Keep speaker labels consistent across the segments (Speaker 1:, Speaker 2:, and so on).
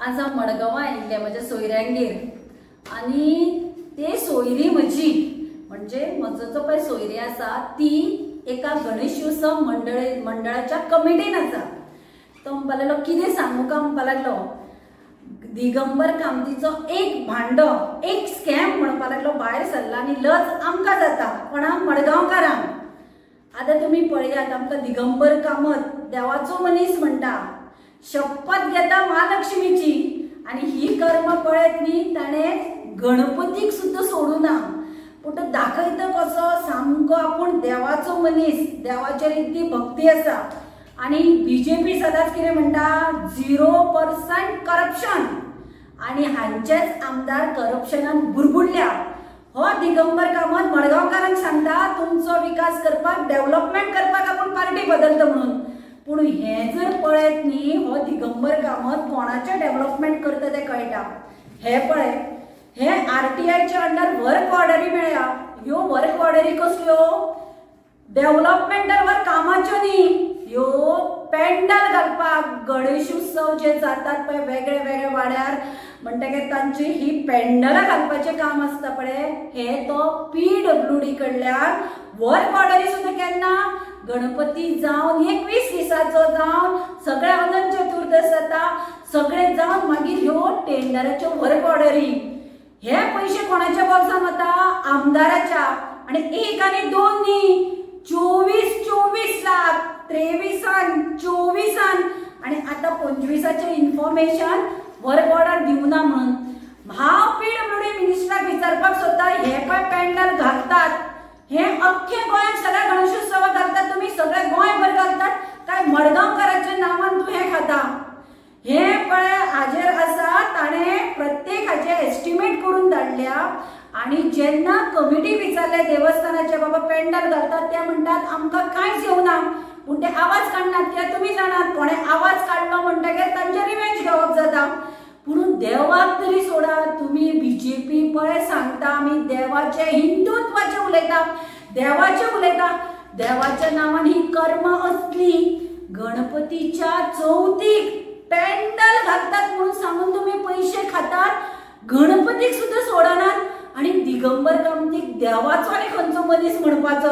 Speaker 1: आज हांव मडगांवां आयिल्लें म्हज्या सोयऱ्यांगेर आनी ते सोयरी म्हजी म्हणजे म्हजो जो पळय सोयरी आसा ती एका गणेशोत्सव मंडळाच्या कमिटीन आसा. तो म्हणपा लागलो कितें सांगू काय म्हणपा लागलो, दिगंबर कामतीचो एक भांडो एक स्कॅम म्हणपा लागलो भायर सरला आनी लज आमकां जाता कोणाक, मडगांवकारांक. आतां तुमी पळयात, आमकां दिगंबर कामत देवाचो मनीस म्हणटा, शपथ घेता महालक्ष्मीची, आनी ही कर्म पळयत न्ही ताणें गणपतीक सुद्दां सोडूं ना. पूण तो दाखयता कसो सामको आपूण देवाचो मनीस, देवाचेर इतली भक्ती आसा. आनी बीजेपी सदांच कितें म्हणटा, 0% करप्शन, आनी हांचेच आमदार करप्शनान बुरबुडल्या. हो दिगंबर कामत मडगांवकारांक सांगता तुमचो विकास करपाक, डेव्हलपमेंट करपाक आपूण पार्टी बदलता म्हणून. पूण हें जर पळयत न्ही, हो दिगंबर कामत कोणाचें डेव्हलपमेंट करता तें कळटा. हे पळय, हे आरटीआयच्या अंडर वर्क ऑर्डरी मेळ्ळ्या. ह्यो वर्क ऑर्डरी कसल्यो, डेव्हलपमेंटल वर कामाच्यो न्ही, ह्यो पेंडल घालपाक गणेशोत्सव जे जातात पळय वेगळे वेगळे वाड्यार, म्हणटकीर तांची ही पेंडलां घालपाचें काम आसता पळय, हे तो पीडब्ल्यूडी कडल्यान वर्क ऑर्डरी सुद्दां केन्ना गणपती जावन 21 दिसाचो जावन सगळे अनंत चतुर्दश जाता सगळे जावन मागीर ह्यो टेंडराच्यो वर्क ऑर्डरी. हे पयशे कोणाच्या बोल्सान वता, आमदाराच्या. आनी 1 आनी 2 न्ही, 24 लाख 23 24 आनी आतां 25 इन्फॉर्मेशन वर्क ऑर्डर दिवना म्हणून. हांव पीडब्ल्यूडी मिनिस्टराक विचारपाक सोदता, हे पळय पेंडल घालतात, हे अख्खे गोंयांत सगळ्या गणेशोत्सवाक घालतात, तुमी सगळे गोंयभर घालतात, काय मडगांवकाराच्या नांवान तूं हें खाता? हे पळय हाजेर आसा, ताणें प्रत्येक हाचे एस्टिमेट करून धाडल्या. आनी जेन्ना कमिटी विचारले देवस्थानाचे, बाबा पेंडल घालतात, ते म्हणटात आमकां कांयच येवना. पूण ते आवाज काडनात, कित्याक तुमी जाणात कोणें आवाज काडलो म्हणटकीर तांचे रिवेंज घेवप जाता. पूण देवाक तरी सोडा, तुमी बीजेपी पळय सांगता आमी देवाचे हिंदुत्वाचे उलयता, देवाचे उलयता, देवाच्या नांवान ही कर्म असली गणपतीच्या चवथीक पेंडल घालतात म्हणून सांगून तुमी पयशे खातात, गणपतीक सुद्दां सोडनात. आनी दिगंबर कामतीक देवाचो आनी खंयचो मनीस म्हणपाचो,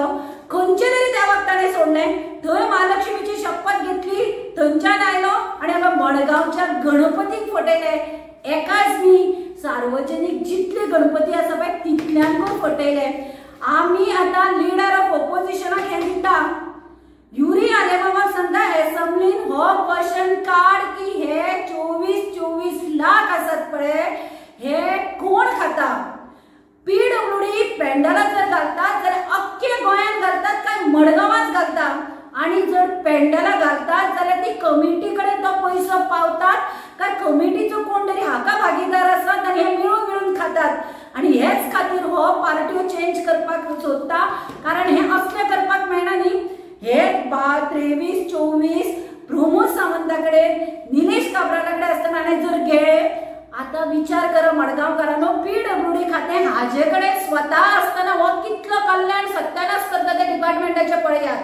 Speaker 1: खंयचे तरी देवाक ताणें सोडलें. थंय महालक्ष्मीची शपथ घेतली, थंयच्यान आयलो आनी हांगा मडगांवच्या गणपतीक फटयले. एकाच न्ही, सार्वजनीक जितले गणपती आसा पळय तितल्यांकूय फटयले. आमी आतां लिडर ऑफ ऑपोजिशनाक हें दिता. युरी आलेमांवाक सांगता एसेंब्लीन हो क्वेश्चन काड की हे 24 लाख आसात पळय हे कोण खाता. पीडब्ल्यूडी पेंडलां जर घालतात जाल्यार अख्खे गोंयांत घालतात काय मडगांवांच घालता? आनी जर पेंडलां घालतात जाल्यार ती कमिटी कडेन तो पयसो पावतात काय कमिटीचो कोण तरी हाका भागीदार आसात आनी हे मेळून मेळून खातात. आनी हेच खातीर हो पार्ट्यो चेंज करपाक सोदता, कारण हे असलें करपाक मेळना न्ही. हे 23 24 प्रमोद सावंता कडेन, निलेश काब्राला कडेन आसतना हाणें जर गेळे, आतां विचार करा मडगांवकारांनो, पीडब्ल्यूडी खातें हाजे कडेन स्वता आसतना हो कितलो कल्याण सत्यानाश करता त्या डिपार्टमेंटाचें पळयात.